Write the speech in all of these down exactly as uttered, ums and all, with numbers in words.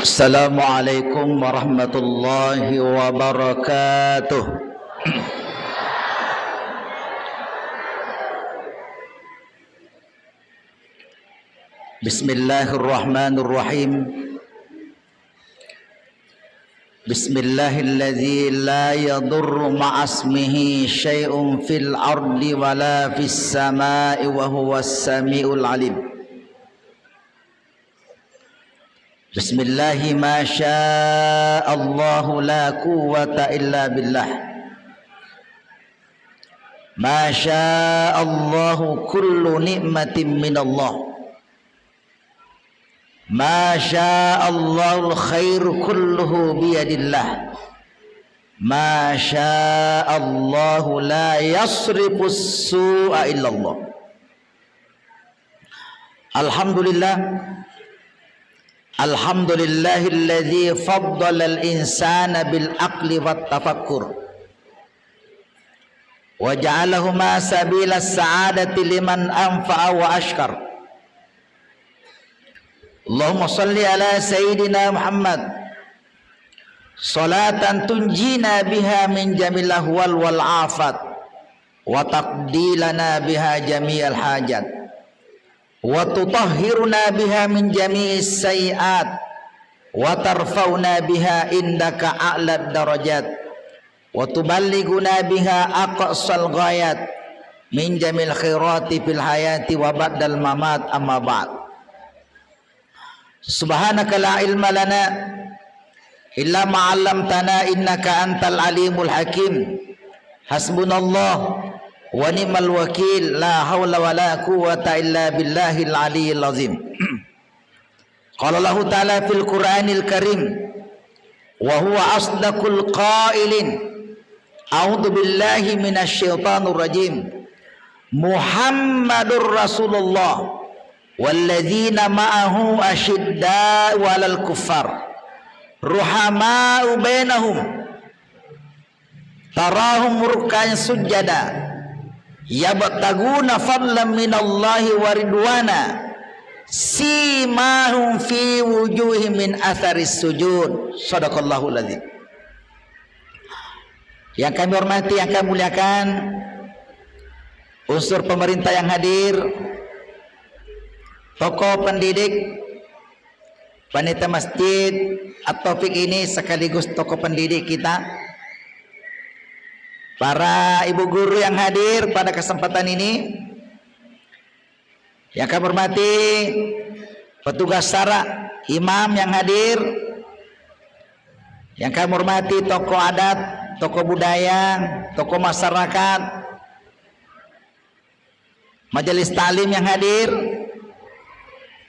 Assalamualaikum warahmatullahi wabarakatuh. Bismillahirrahmanirrahim. Bismillahilladzi la yadurru ma'asmihi syai'un fil ardi wala fis sama'i wa huwas sami'ul alim. Bismillahi ma sya Allahu la quwwata illa billah. Ma sya Allahu kullu ni'matin minallah. Ma sya Allahul khairu kulluhu biyadillah. Ma sya Allahu la yasrifus su'a illallah. Alhamdulillah. Alhamdulillahilladzi faddalal insana bil aqli wat tafakkur. Wa ja'alahuma sabila sa'adati liman anfa'a wa asykar. Allahumma salli ala sayyidina Muhammad. Salatan tunjina biha min jamil ahwal wal afat. Wa taqdi lana biha jami'al hajat. Wa tutahhiruna biha min jami'is sayyi'at. Wa tarfa'una biha indaka a'lad darajat. Wa tuballighuna biha aqsal ghayat. Min jamil khairati fil hayati wa ba'dal mamat, amma ba'd. Subhanaka la ilma lana illa ma 'allamtana innaka antal alimul hakim. Hasbunallah wa ni'mal wakil, la haula wa la quwwata illa billahil aliyyil azim. Qala Allahu ta'ala fil Qur'anil Karim, wa huwa asdaqul qailin. A'udzu billahi minasy syaithanir rajim. Muhammadur Rasulullah walladzina ma'ahu asyidda'u 'alal kuffar ruhama'u bainahum tarahum ruk'an sujjada yabtaguna fadlan minallahi wa ridwana simahum fi wujuhihim min atharis sujud. Sadaqallahul azim. Yang kami hormati, yang kami muliakan, unsur pemerintah yang hadir, tokoh pendidik, panitia masjid At-Taufik ini sekaligus tokoh pendidik kita, para ibu guru yang hadir pada kesempatan ini, yang kami hormati petugas syara, imam yang hadir, yang kami hormati tokoh adat, tokoh budaya, tokoh masyarakat, majelis taklim yang hadir,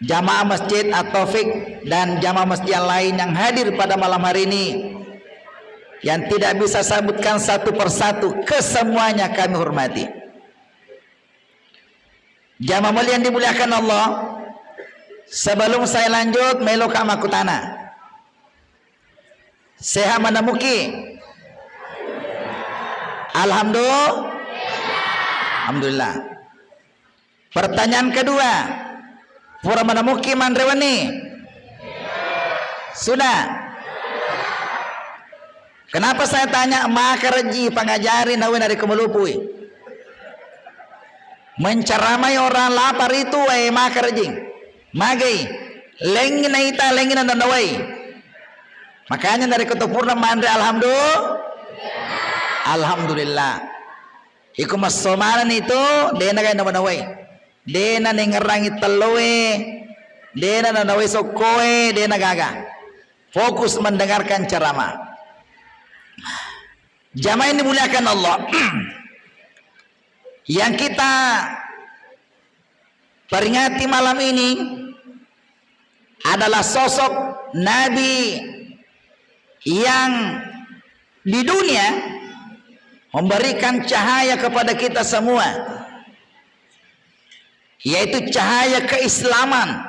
jamaah Masjid At-Taufik, dan jamaah masjid yang lain yang hadir pada malam hari ini, yang tidak bisa sebutkan satu persatu, kesemuanya kami hormati. Jamaah mulia yang dimuliakan Allah, sebelum saya lanjut, meloka makkutana. Sehat manamuki? Alhamdulillah. Alhamdulillah. Pertanyaan kedua, pura manamuki manre wenni? Sudah. Kenapa saya tanya, maka reji pangajari nawe narekko malupui? Menceramai orang lapar itu, eh, maka rejing. Magai, lengngi naita, lengngi nanawai. Makanya narekko to purna manre, alhamdulillah. Alhamdulillah. Iko masso manenni tu, dena gai nawa-nawai. Dena nengerangi telloe, dena nanawai sokkoe, dena gaga. Fokus mendengarkan ceramah. Jamaah yang dimuliakan Allah, yang kita peringati malam ini adalah sosok Nabi yang di dunia memberikan cahaya kepada kita semua, yaitu cahaya keislaman.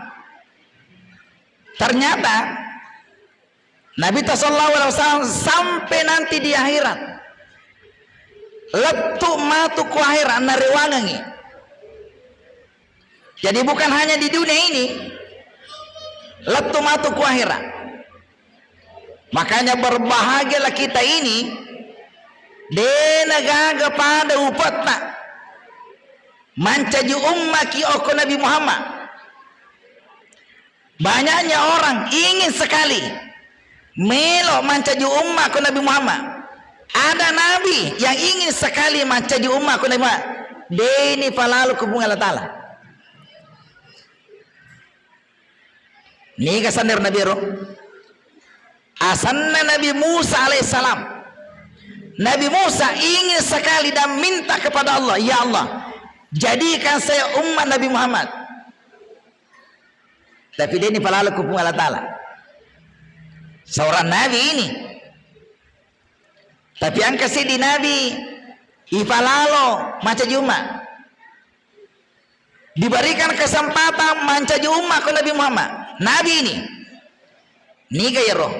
Ternyata Nabi sallallahu alaihi wasallam sampai nanti di akhirat, lettu matu ku akhirat, narewangengi. Jadi bukan hanya di dunia ini, lettu matu ku akhirat. Makanya berbahagialah kita ini, de' nagaga pada upetta mancaji ummaki okko Nabi Muhammad. Banyaknya orang ingin sekali melo mancaji umma ko Nabi Muhammad. Ada nabi yang ingin sekali mancaji umma ko Nabi Muhammad. De' ni palalo ku Puang Allah Ta'ala. Niga sanna ero nabi ero? Asanna Nabi Musa alaihissalam. Nabi Musa ingin sekali dan minta kepada Allah, "Ya Allah, jadikan saya umat Nabi Muhammad." Tapi de' ni palalo ku Puang Allah Ta'ala. Seorang nabi ini. Tapi engka seddi nabi ipalalo mancaji umma. Diberikan kesempatan mancaji umma ko Nabi Muhammad. Nabi ini. Niga ero?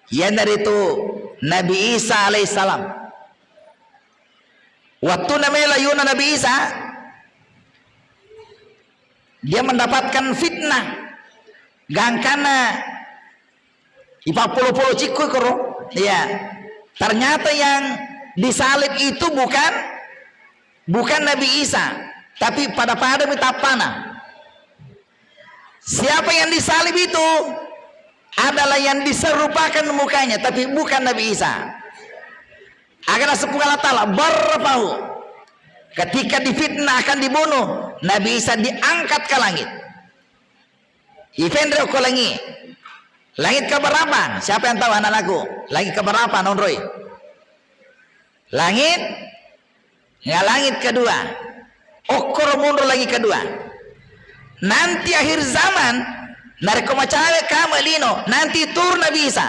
Iyanaritu Nabi Isa alaihissalam. Wattunna melo yuna Nabi Isa, dia mendapatkan fitnah. Gangkanna ipappolo-polo cikku koro. Iya. Ternyata yang disalib itu bukan, bukan Nabi Isa, tapi pada-pada mi tappana. Siapa yang disalib itu adalah yang diserupakan mukanya, tapi bukan Nabi Isa. Aga naseng Puang Allah Ta'ala, "Barrafa'ahu." Ketika difitnah akan dibunuh, Nabi Isa diangkat ke langit. Ifenre ko langi. Langit keberapa? Siapa yang tahu, anak-anakku? Langit keberapa naonroi? Langit Nga langit kedua. Okkoro monro langit kedua. Nanti akhir zaman, narekko macawe kama lino, nanti turun Nabi Isa.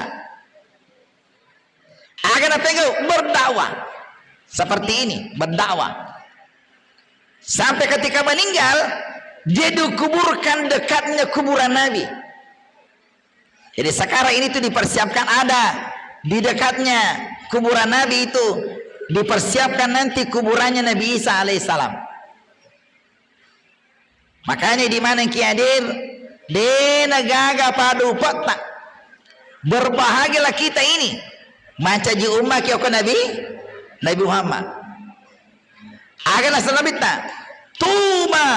Aga napegau? Berdakwah. Seperti ini, berdakwah. Sampai ketika meninggal, dia dikuburkan dekatnya kuburan Nabi. Jadi sekarang ini tuh dipersiapkan, ada di dekatnya kuburan Nabi itu, dipersiapkan nanti kuburannya Nabi Isa alaihissalam. Makanya di mana ki hadir, dena gaga pada upetta. Berbahagialah kita ini mancaji umma ki okko Nabi, Nabi Muhammad. Aga naseng Nabitta, "Tuba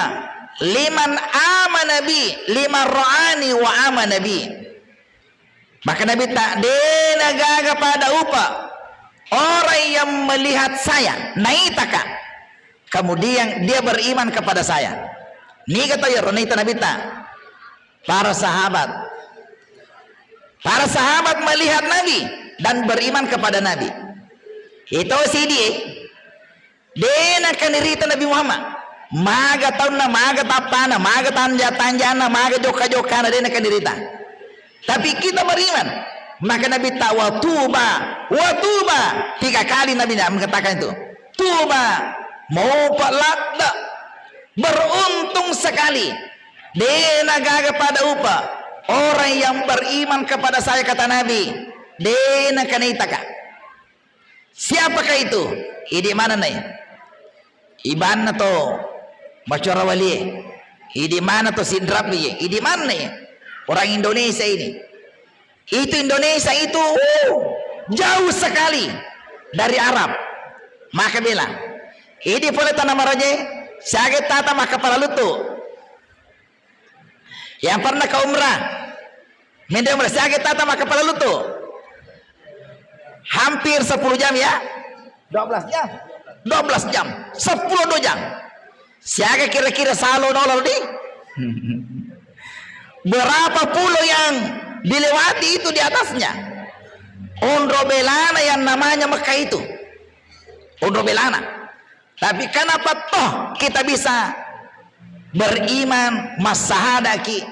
liman amana bi, liman ra'ani wa amana bi." Maka Nabitta, "Dena gaga pada upa orang yang melihat saya, naitaka, kemudian dia beriman kepada saya." Niga tau iyaro naita Nabitta? Para sahabat. Para sahabat melihat Nabi dan beriman kepada Nabi. Itu sidie. Dena kanirita Nabi Muhammad. Maga taunna, maga tappana, maga tanja-tanjana, maga jokka-jokkana, dena kanirita. Tapi kita beriman. Maka Nabitta, "Wa tuba, wa tuba." Tiga kali Nabi mengatakan itu. "Tuba, maupa ladda. Beruntung sekali. Dena gaga pada upa orang yang beriman kepada saya," kata Nabi. Dena kanaitaka. Siapakah itu? Idi manenna iya? Ibanna to Macorawali e. Idi mana to Sindrap e? Idi manenna iya? Orang Indonesia ini. Itu Indonesia itu, uh, jauh sekali dari Arab. Maka bela. Idi pole Tanah Maraja, siaga tata makkapala luttu. Yang pernah ke umrah, mende umrah, siaga tata makkapala luttu? Hampir sepuluh jam ya? Dua belas jam. Dua belas jam. Sepuluh dua jam. Siaga kira-kira salo nolo di? Berapa pulau yang dilewati itu di atasnya? Onro belana yang namanya Mekah itu. Onro belana. Tapi kenapa toh kita bisa beriman, massahadaki?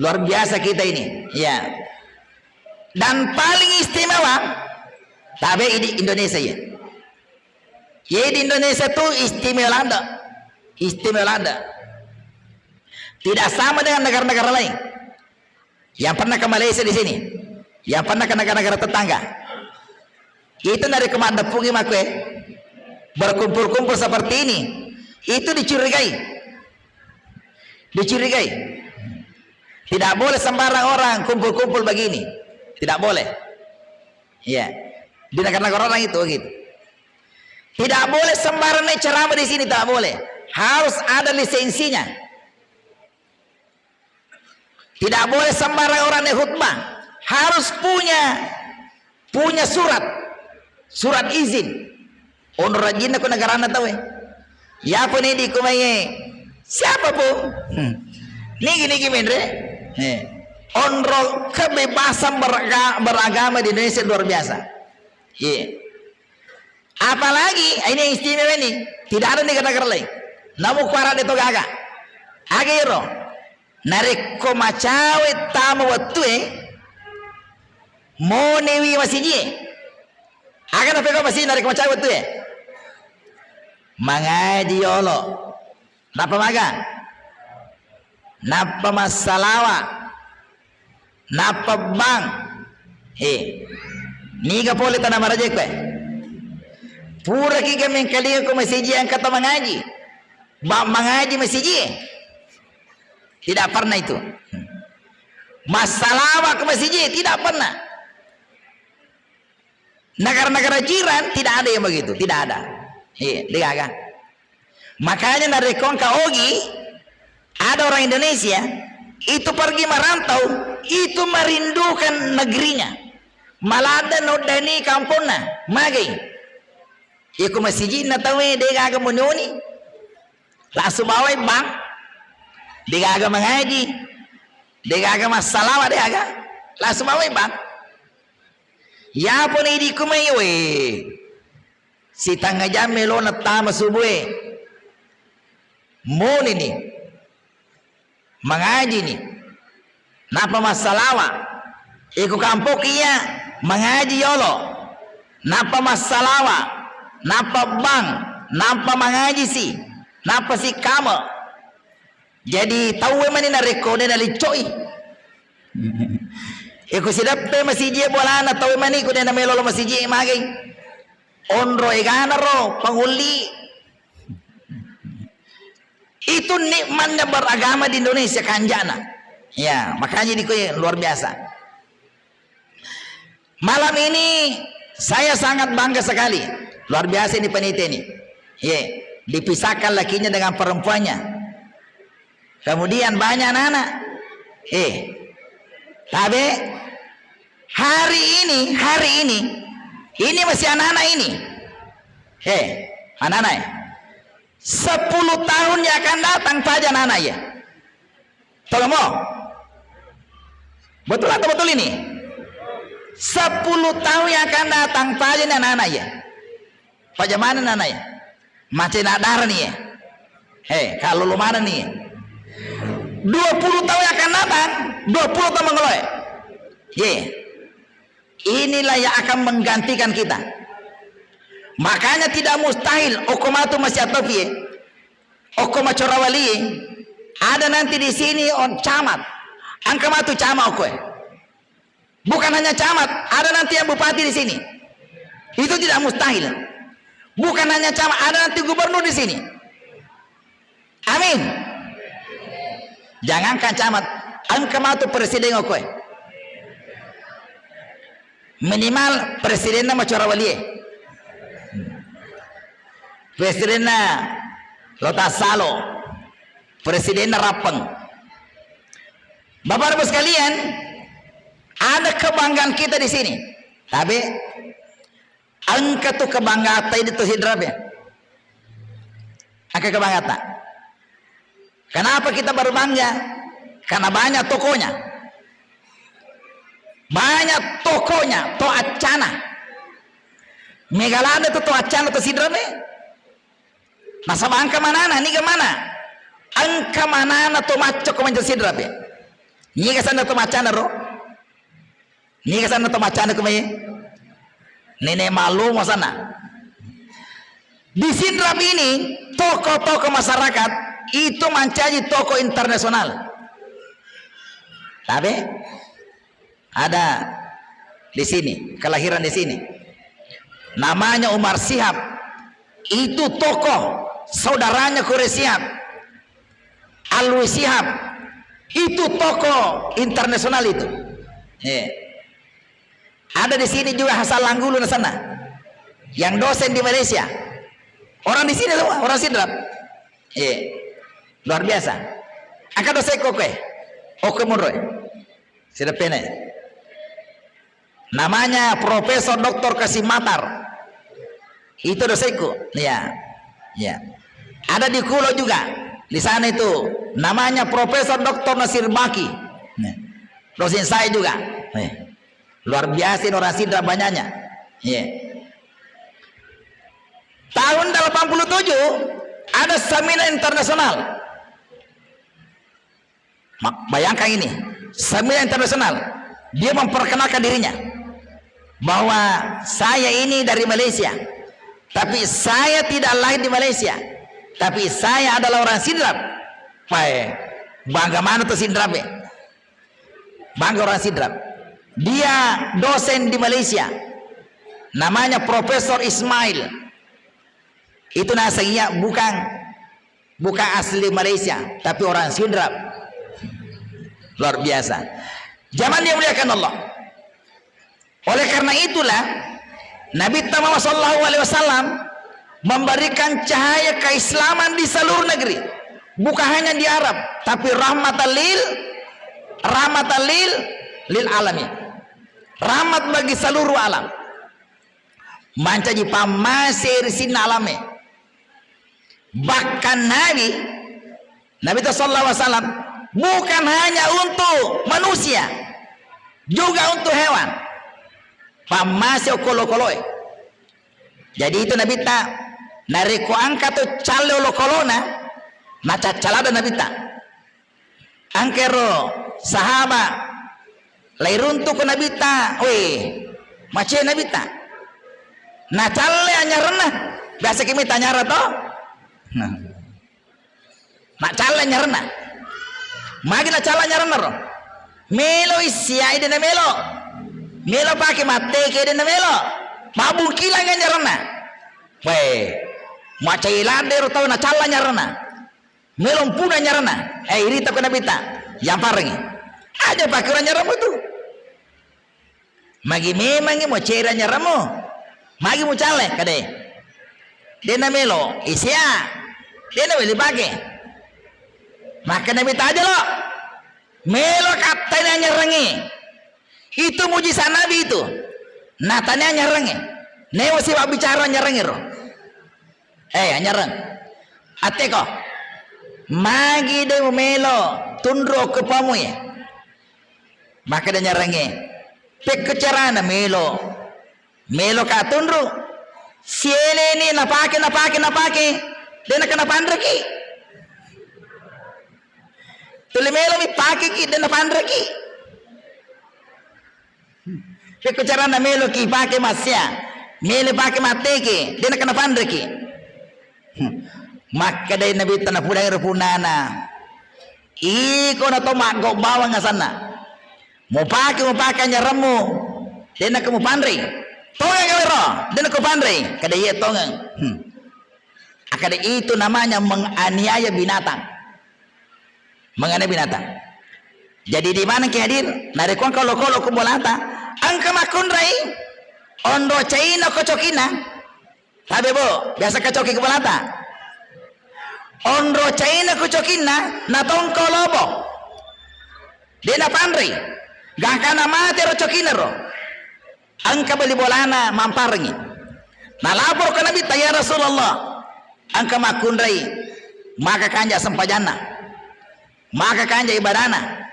Luar biasa kita ini, ya. Dan paling istimewa, tabe di Indonesia ya. Ya, di Indonesia tuh istimewa landa. Istimewa landa. Tidak sama dengan negara-negara lain. Yang pernah ke Malaysia di sini, yang pernah ke negara-negara tetangga, itu dari kemana pungi makwe berkumpul-kumpul seperti ini, itu dicurigai, dicurigai. Tidak boleh sembarang orang kumpul-kumpul begini. Tidak boleh. Iya. Di negara-negara orang itu gitu. Tidak boleh sembarang naik ceramah di sini, tidak boleh. Harus ada lisensinya. Tidak boleh sembarang orang naik khutbah. Harus punya, punya surat, surat izin. Onro rajinna ko negarana tauwe. Yapo ni di kumaye, siapa pun? Hmm. Nigi nigi menre. Eh. Onro kebebasan beraga-, beragama di Indonesia luar biasa. Iya. Apalagi ini yang istimewa ini, tidak ada di negara-negara lain. Namu kuara de to gaga. Aga iro. Narekko macawe tama wettue, monewi masijie. Aga napegau masiji narekko macawe wettue? Mangaji yolo. Nappa maga? Nappa massalawa. Nappa bang. He. Niga pole tana maraja koe? Puraki ga mengkalinga ko masiji engka to mangaji. Ba mangaji masiji? Tidak pernah itu. Massalawa ko masiji? Tidak pernah. Negara-negara jiran tidak ada yang begitu, tidak ada. Iya, degaga. Makanya narekko engka ogi, ada orang Indonesia itu pergi merantau, itu merindukan negerinya. Maladde noddani kamponna, magai. Iko masijinna tauwe degaga monioni. Langsung bawai bang. Degaga mangaji. Degaga massalawa degaga. Langsung bawai bang. Yapo ni idi kumai we. Sitengnga jam melona tama subue. Monini. Mangajini. Nappa massalawa. Iko kampokki iya mangaji yolo. Nappa massalawa. Nappa bang. Nappa mangajisi. Nappa sikkame. Jadi tauwe mani narekko de naliccoi. Iko sideppe masiji bolana tauwe mani ko de namelo lo masiji magai. Onro egana ro pangulli. Itu nikmatnya beragama di Indonesia kanjana. Ya, makanya di luar biasa. Malam ini saya sangat bangga sekali. Luar biasa ini panitia ini. Ye, dipisahkan lakinya dengan perempuannya. Kemudian banyak anak-anak. Eh, tabe, hari ini, hari ini, ini masih anak-anak ini. Eh, anak-anak ya. Sepuluh tahun yang akan datang, paja anak-anak ya. Tolong mo. Betul atau betul ini? Sepuluh tahun yang akan datang, paja ini anak-anak ya. Paja mana anak-anak ya? Macena darah nih ya. Hei, kalau lu mana nih? Dua puluh tahun yang akan datang, dua puluh tahun mengelola. Ye. Inilah yang akan menggantikan kita. Makanya tidak mustahil okko matu Masya Topi, okko Macorawali, ada nanti di sini on camat. Angka matu camat okko. Bukan hanya camat, ada nanti yang bupati di sini. Itu tidak mustahil. Bukan hanya camat, ada nanti gubernur di sini. Amin. Jangankan camat, engka matu presiden okko e. Minimal presidenna Macorawali e. Presidenna Lota Salo. Presidenna Rappeng. Bapak Ibu sekalian, ada kebanggaan kita di sini. Tapi Engka tu kebanggatta idi tu Sidrap e. Engka kebanggatta. Kenapa kita berbangga? Karena banyak tokonya. Banyak tokonya, to accana. Mega ladde tu to accana tu Sidrap e. Nasaba engka manana, niga mana? Engka manana to macca ko manca Sidrap e. Niga sanna to maccana ro? Niga sanna to maccana ko mai? Nenek Malumo sanna. Di Sidrap ini, tokoh-tokoh masyarakat itu mancaji tokoh internasional. Tapi ada di sini, kelahiran di sini. Namanya Umar Sihab. Itu tokoh saudaranya Kure Sihab. Alwi Sihab. Itu tokoh internasional itu. Eh. Ada di sini juga Hasan Langgulu na sana, yang dosen di Malaysia. Orang di sini semua, orang Sidrap. Iya. Luar biasa. Angka dosenku, oke. Oke, menurut. Sidrap ini. Namanya Profesor Doktor Kasim Matar. Itu dosenku. Iya. Iya. Ada di Kulo juga. Di sana itu namanya Profesor Doktor Nasir Baki. Nih. Dosen saya juga. Nih. Luar biasa ini orang Sidrap banyaknya. Iya. Tahun delapan puluh tujuh ada seminar internasional. Ma-, bayangkan ini, seminar internasional. Dia memperkenalkan dirinya bahwa saya ini dari Malaysia, tapi saya tidak lahir di Malaysia, tapi saya adalah orang Sidrap. Wah, bangga mana tuh Sidrap ya? Bangga orang Sidrap. Dia dosen di Malaysia. Namanya Profesor Ismail. Itu nasanya bukan, bukan asli Malaysia, tapi orang Sidrap. Luar biasa. Jamaah yang dimuliakan Allah. Oleh karena itulah, Nabi Muhammad sallallahu alaihi wasallam memberikan cahaya keislaman di seluruh negeri. Bukan hanya di Arab, tapi rahmatan lil, rahmatan lil, lil alamin. Rahmat bagi seluruh alam. Mancaji pammase ri sininna alame. Bahkan Nabi, Nabi sallallahu alaihi wasallam bukan hanya untuk manusia, juga untuk hewan. Pammase okko olokoloe. Jadi itu Nabitta, narekko engka to calle olokolona, nacaccalada Nabitta. Engka ero sahaba, lairuntu ko Nabitta, weh, macie Nabitta. Nacalle anyarenna. Biasa ki mita anyareng to? Nah. Nacalle anyarenna. Magi nacalle anyarenna ro? Melo issiyai de' namelo. Melo pake matteke de' namelo. Mabungkilang anyarenna. Weh, macai ladde ro tau nacalle anyarenna. Melo mpuna anyarenna. Eh, irita ko Nabitta. Yamparengngi. Aja pake ro anyaremmu tu. Magi memangngi mucere anyaremmu? Magi mucalle? Kade. De' namelo, isea. De' nawelli pake. Maka Nabitta aja lo. Melo kattani anyarengnge. Itu mujizat Nabi itu. Natani anyarengnge. Newa siwa bicara anyarengnge ro. Eh, anyareng. Atteko. Magi de' mumelo tunru okko pamu ye. Makkeda anyarengnge, pekko carana melo, melo ka tunru. Sieleni napake, napake, napake. De' naka napanreki. Tuli melo mi pakeki, de' napanreki. Pekko carana meloki pake massea, melo pake matteke, de' naka napanreki. Hmm. Makkedai Nabitta napudang ero punnana, iko na to maggo bawang asanna. Mupake, mupake anyaremmu, de' naka mupanrei. Tongeng ero, de' naka upanrei. Kada iya tongeng. Hmm. Akkeda itu namanya menganiaya binatang. Mengenai binatang. Jadi di mana ki hadir? Narekko engka olokolo ko bolata, engka makkunrai onro caina ko cokinna. Tabe, Bu, biasa ka coki ko bolata. Onro caina ko cokinna, natongko lobo. De' napanrei. Gangkana mate ro cokinna ro. Engka bali bolana mamparengngi. Nalapor ko Nabitta, "Ya Rasulullah, engka makkunrai maka kanja sempajanna, maka kanja ibadana.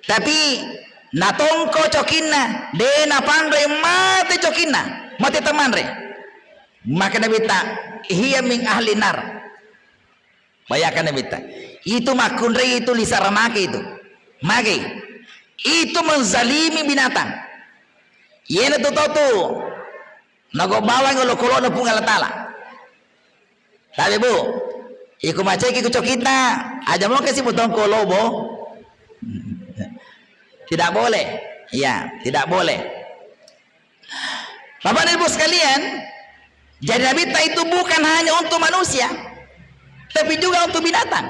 Tapi natongko cokinna, de' napanrei, mate cokinna, mate temanre." Maka Nabitta, "Hiya min ahli nar." Bayangkan Nabitta. Itu makkunrai itu lisa ramake itu. Mage. Itu menzalimi binatang. Iyana tu tau tu nago bawang olokolo'na Puang Allah Ta'ala. Tapi, Bu, iko maceki ku cokitta, aja mo kasi mutongko lobo. Tidak boleh. Ya, tidak boleh. Bapak dan Ibu sekalian, jadi Nabitta itu bukan hanya untuk manusia, tapi juga untuk binatang.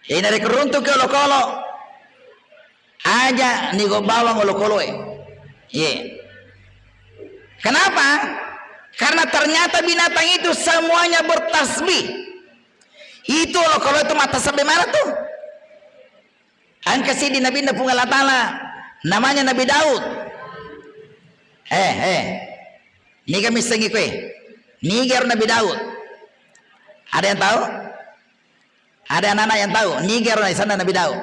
Jadi narekko runtuki olokolo, aja nigo bawang olokoloe. Ye. Kenapa? Karena ternyata binatang itu semuanya bertasbih. Itu loh kalau itu mata sampai mana tuh? Engka siddi nabinna Puang Allah Ta'ala, namanya Nabi Daud. Eh, eh. Niga missengi kue? Niga ero Nabi Daud? Ada yang tahu? Ada anak-anak yang tahu? Niga ero isanna Nabi Daud?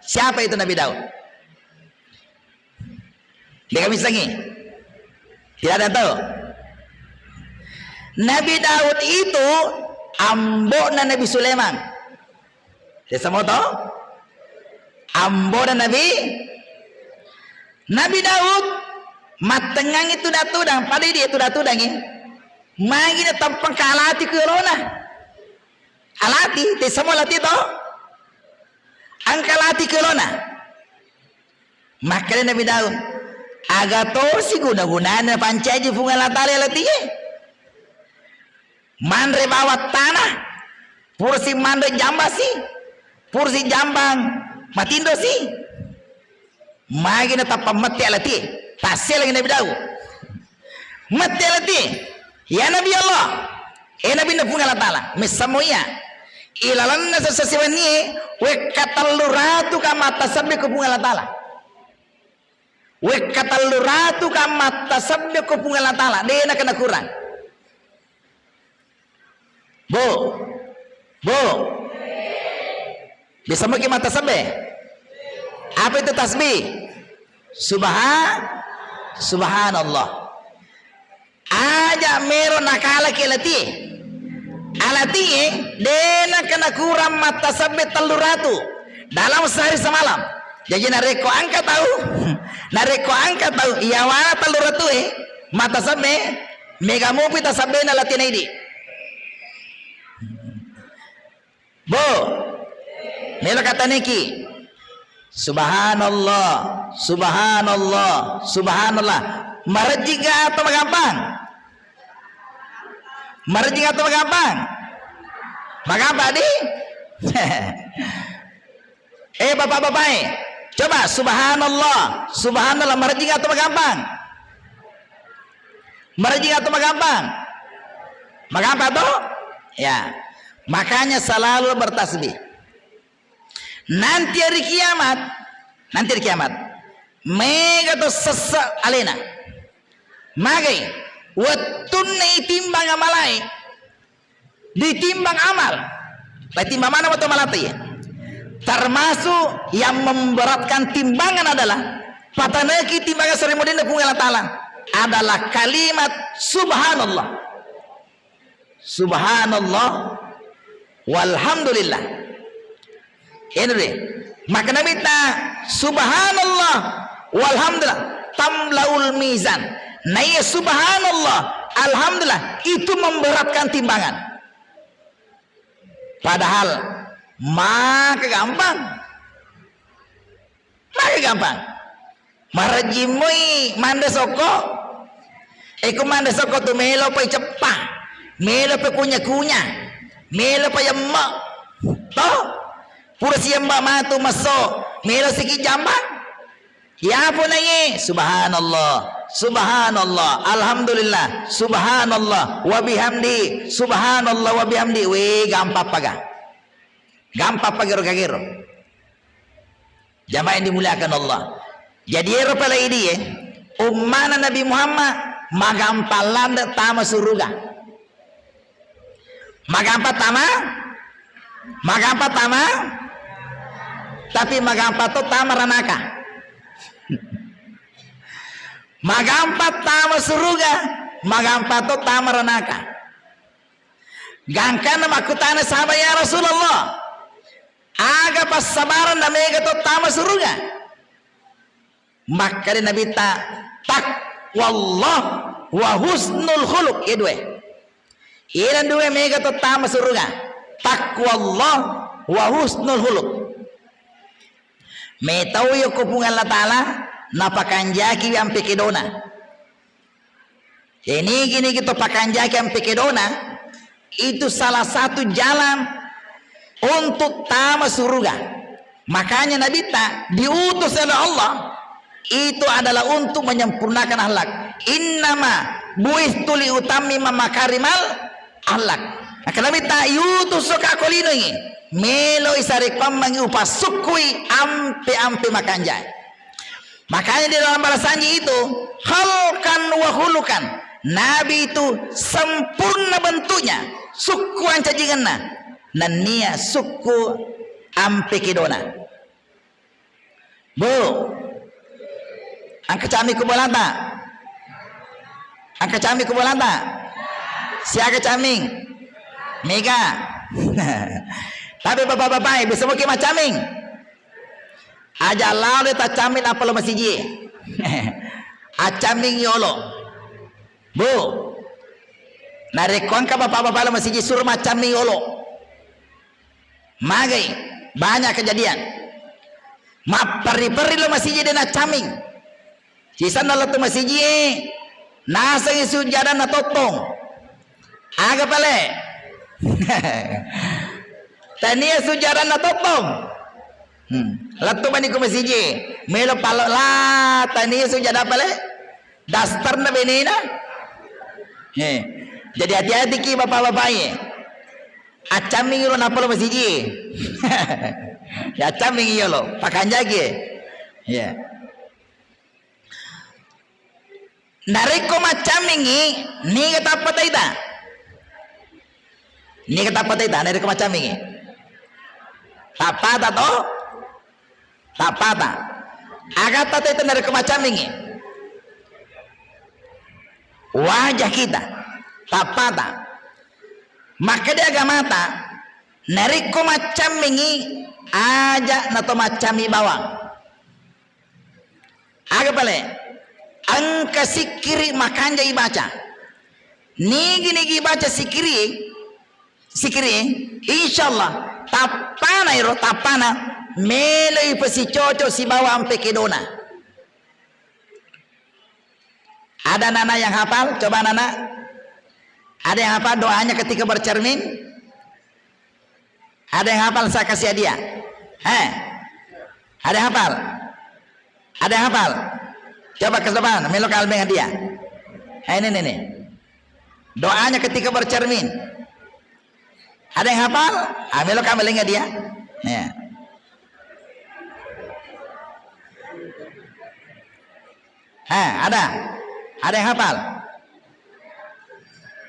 Siapa itu Nabi Daud? Niga missengi? Tidak ada yang tahu? Nabi Daud itu ambokna Nabi Sulaiman. Desa moto? Ambona Nabi, Nabi Daud mattengngangi tudang-tudang, pada idi tudang-tudangi. Magi na tappang kalati ku yolona. Alati, desa mo lati to? Angka lati ku yolona. Makkeda Nabi Daud, aga tosi guna-gunana pancaji Puang Allah Ta'ala latie? Manre bawang tanah, pursi manre jambang si, pursi jambang matindo si. Magi na tappa mette alatie, tasselengi Nabi Daud. Mette alatie, ya Nabi Allah, eh Nabi na Puang Allah Ta'ala, messamo iya. Ilalenna sessa siwennie, wekka tellu ratu ka mattasabbe ko Puang Allah Ta'ala. Wekka tellu ratu ka mattasabbe ko Puang Allah Ta'ala, de na kena kurang. Bu, bu, bisa maki mattasabbe? Apa itu tasbih? Subha-, subhanallah. Aja mero nakalaki alatie. Alatie, de na kena kurang mattasabbe tellu ratu dalam sehari semalam. Jadi narekko angka tau, narekko angka tau, iya wana tellu ratu e, mattasabbe, mega mupi tasabbena alatie na idi. Bu, melo kataniki. Subhanallah, subhanallah, subhanallah. Marejjing atau magampang? Marejjing atau magampang? Magampang di? Eh, bapak-bapak, eh. Coba subhanallah, subhanallah, marejjing atau magampang? Marejjing atau magampang? Magampang toh? Ya. Makanya selalu bertasbih. Nanti hari kiamat, nanti hari kiamat, mega to sessa alena. Magai, wettunna itimbang amalae, ditimbang amal. Ditimbang mana waktu amal iya? Termasuk yang memberatkan timbangan adalah pataneki timbangan seri modena Puang Allah Ta'ala adalah kalimat subhanallah. Subhanallah walhamdulillah. Ini deh. Maka Nabi ta subhanallah walhamdulillah tamlaul mizan. Nah, iya subhanallah, alhamdulillah itu memberatkan timbangan. Padahal maka gampang. Maka gampang. Marejjing moi manre sokko. Eko manre sokko tu melo pai ceppa, melo pai kunya-kunya, melo pai emme. Toh? Pura siemba matu messo, melo siki jambang. Yapo naiye, subhanallah, subhanallah, alhamdulillah, subhanallah, wa bihamdi, subhanallah, wa bihamdi. We, gampang paga. Gampang paga ro kagero. Jamaah yang dimuliakan Allah. Jadi ero pale idi e, ummana Nabi Muhammad magampang lande tama suruga. Magampang tama? Magampang tama? Tapi magampang to tama ranaka. Magampang tama suruga, magampang to tama ranaka. Gangkanna makkutana sahabat, ya Rasulullah, aga passabaranna mega to tama suruga? Makkeda Nabitta, taqwallah wa husnul khuluq. Iya dua. Iya dua mega to tama suruga. Taqwallah wa husnul khuluq. Metau yokko Puang Allah Ta'ala napakanjaki ampe kedona. Jadi nigi-nigi to pakanjaki ampe kedona, itu salah satu jalan untuk tama suruga. Makanya Nabitta diutus oleh Allah itu adalah untuk menyempurnakan akhlak. Innama buistu li utammima makarimal akhlak. Nakkeda Nabitta, iutusoka ko linoe, melo isarekkoammengngi upassukkui ampe-ampe makanjae. Makanya di dalam balasanji itu, khalqan wa khuluqan, Nabi itu sempurna bentuknya, sukku ancajingenna, nennia sukku ampe kedona. Bu, engka caming ku bolata? Engka caming ku bolata? Siaga caming? Mega. Tapi bapak-bapak, bisa mungkin macaming? Aja lao de taccaming nappa lo masiji. Accamming yolo. Bu, narekko engka bapak-bapak lo masiji, suro maccamming yolo. Magai, banyak kejadian. Mapperri-perri lo masiji de naccaming. Sisenna lettu masiji e, nasengi sujjadanna tottong. Aga pale? Tania sujjadanna tottong. Hmm. Lettu mani ku masiji e. Melo palo la tania sujjada pale? Dasterna benena. Eh. Jadi hati-hati ki bapak-bapak e. Accamming lo nappa lo masiji e. Ya accamming yolo. Pakanjaki e. Ya. Narekko maccammingi, niga tappa taita? Niga tappa taita narekko maccammingi? Tappata to? Tappata. Agatta taita narekko maccammingi? Wajah kita. Tappata. Makkeda agamata, narekko maccammingi, aja nato maccammi bawang. Aga pale? Engka sikkiri makanja ibaca. Nigi-nigi ibaca sikkiri, sikkiri, insyaallah tappana ero, tappana melo ipasicoco sibawa ampe kedona. Ada anak-anak yang hafal? Coba anak-anak. Ada yang hafal doanya ketika bercermin? Ada yang hafal, saya kasih hadiah? Heh. Ada yang hafal? Ada yang hafal? Coba ke depan, melo kalbeng hadiah. Heh, ini, ini, ini. Doanya ketika bercermin. Ada yang hafal? Ah, melo kalbeng hadiah. Ya. Heh, ada? Ada yang hafal?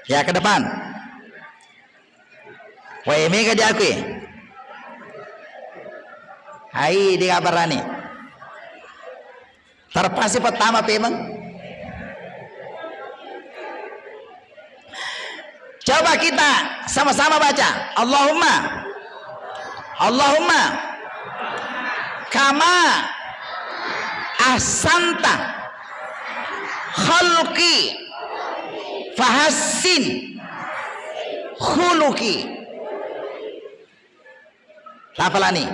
Ya, ke depan. Woi, mega diakui. Hai, dia berani. Terpaksa pertama pemeng. Coba kita sama-sama baca. Allahumma. Allahumma. Kama ahsanta khalqi fahassin khuluqi. Lafalani.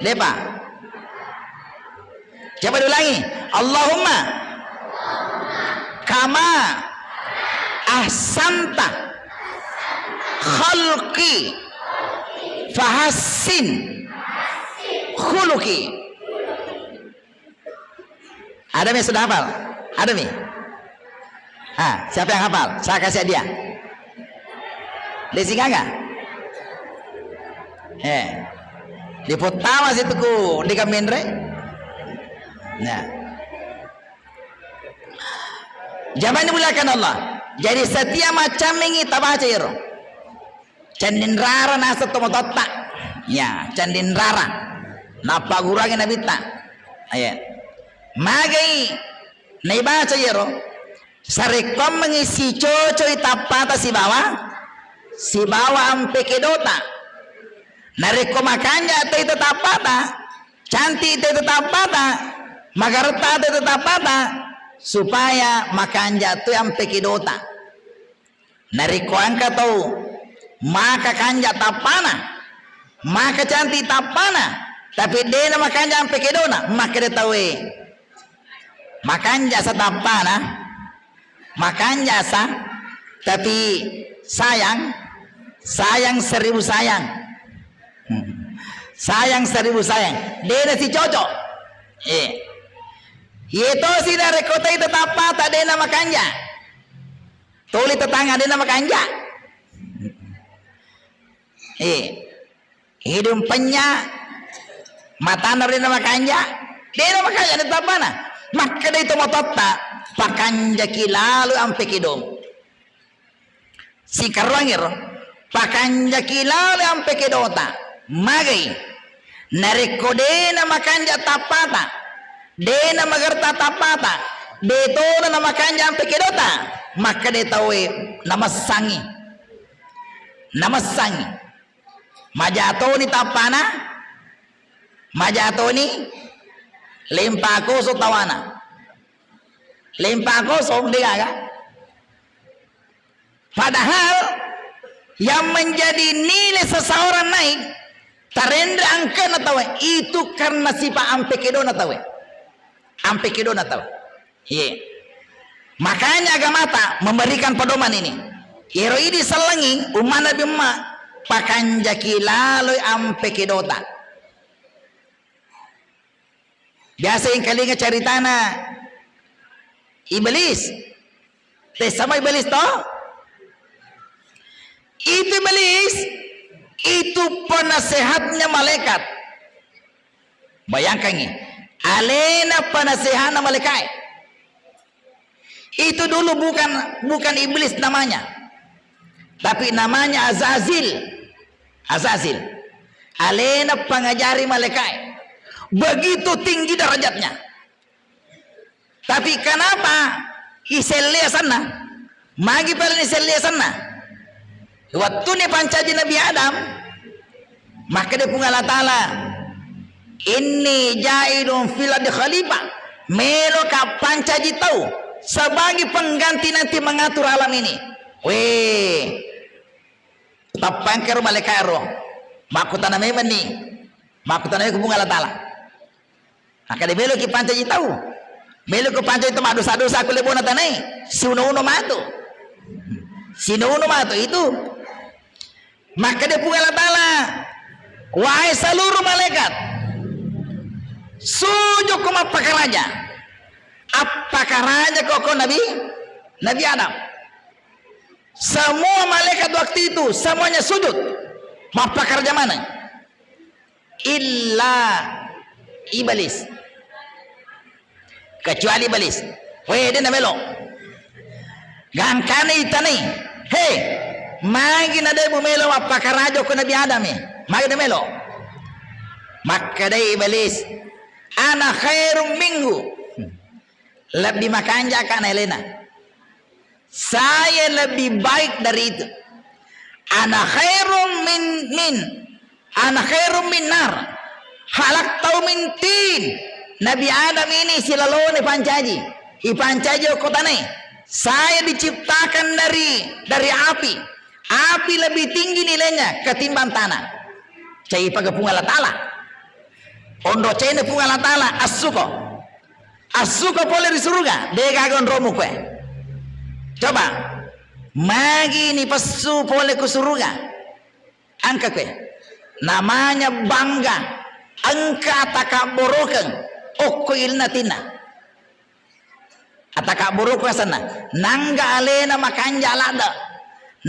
Depa. Coba diulangi. Allahumma kama ahsanta khalqi fahassin khuluqi. Ada mi sudah hafal? Ada mi? Ah, siapa yang hafal? Saya kasih hadiah. Desi Gaga? Eh, diputtama situ ku di Kamenre. Nah. Jamaah dimuliakan Allah. Jadi setiap macam ini tabaca iro. Candinrara naseng tomatoatta. Ya, candinrara. Nappagguruangngi Nabitta. Iya. Magai naibaca iyaro, sarekkoammengngi sicocoi tappata sibawa, sibawa ampe kedota. Narekko makanja tauwe tappata, cantik tauwe tappata, magaretta tauwe tappata, supaya makanja tauwe ampe kedota. Narekko engka tau maka kanja tappana, maka cantik tappana, tapi de'na makanja ampe kedona, makkeda tauwe, makanja sa tappana, makanja sa, tapi sayang, sayang seribu sayang. Hmm. Sayang seribu sayang. De'na sicocok. Eh. Iye tosi narekko tau tappata de' namakanja. Tuli tetangga de' namakanja. Eh, hidung penya, matana de' namakanja. De' namakanja de' tappana. Makkedai to matotta, pakanjaki lalo ampe kedong. Sikaruangngero, pakanjaki lalo ampe kedota. Magai? Narekko de' namakanja tappata, de' namagerta tappata, de' tona namakanja ampe kedota, makkeda tauwe namessangngi. Namessangngi. Majatoni tappana, majatoni lempa koso tawana. Lempa koso de' gaga. Padahal yang menjadi nilai seseorang naik, tarenre angkana tauwe, itu karena sifat ampe kedona tauwe. Ampe kedona tauwe. Iya. Makanya agamata memberikan pedoman ini. Iyaro idi sellengi umma Nabi Muhammad, pakanjaki laloi ampe kedota. Biasa engkalinga caritana Iblis. Tessama Iblis to? Itu Iblis, itu penasehatnya malaikat. Bayangkangi, alena penasehatna malaikat. Itu dulu bukan, bukan iblis namanya. Tapi namanya Azazil. Azazil. Alena pangajari malaikat. Begitu tinggi derajatnya. Tapi kenapa iselle asenna? Magi pale iselle asenna? Wettuni pancaji Nabi Adam, makkeda Puang Allah Ta'ala, "Inni ja'ilun fil ardi khalifah." Meloka pancaji tau sebagai pengganti nanti mengatur alam ini. Weh, tappangkero malaika'ro. Makkutana memenni. Makkutana meko Puang Allah Ta'ala. Makkeda meloki pancaji tau. Meloki pancaji tau maddosa-dosa ku lebona tanae. Siuno-uno matu. Siuno-uno matu itu. Makkeda Puang Allah Ta'ala, "Wahai seluruh malaikat, sujudko mappakaraja. Appakaraja ko, ko Nabi, Nabi Adam." Semua malaikat waktu itu semuanya sujud. Mappakaraja maneng. Illa Iblis. Kecuali Iblis. Weh, de' namelo. Gangkana itanai. He, magi na de' mumelo mappakaraja ko Nabi Adam e? Magi de' melo? Makkedai Iblis, "Ana khairum minhu." Lebbi makanja ka na elena. Saya lebih baik dari itu. Ana khairum min, min. Ana khairum min nar. Khalaqtahu min tin. Nabi Adam ini silalone pancaji. Ipancaji okko tanae. Saya diciptakan dari, dari api. Api lebih tinggi nilainya ketimbang tanah. Cai paga Puang Allah Ta'ala. Onro cene Puang Allah Ta'ala, assuko. Assuko pole ri suruga, de' gaga onromu koe. Coba, magi nipessu pole ku suruga? Engka koe. Namanya bangga, engka atakabborokeng okko ilinna atinna. Atakabborokeng asenna. Nangga alena makanja ladde.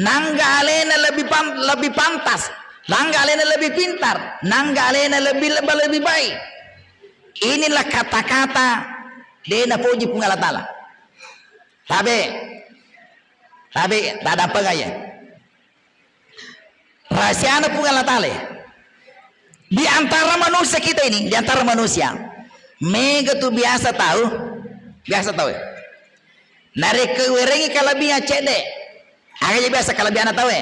Nangga alena lebih pan-, lebih pantas. Nangga alena lebih pintar. Nangga alena lebih leba, lebih baik. Inilah kata-kata de' napoji Puang Allah Ta'ala. Tabe, tabe, tadampengaya. Rahasiana Puang Allah Ta'ala. Di antara manusia kita ini, di antara manusia, mega tu biasa tau, biasa tau. Narekko werengi kalebihan cedde, aga je biasa kalebihan tau e.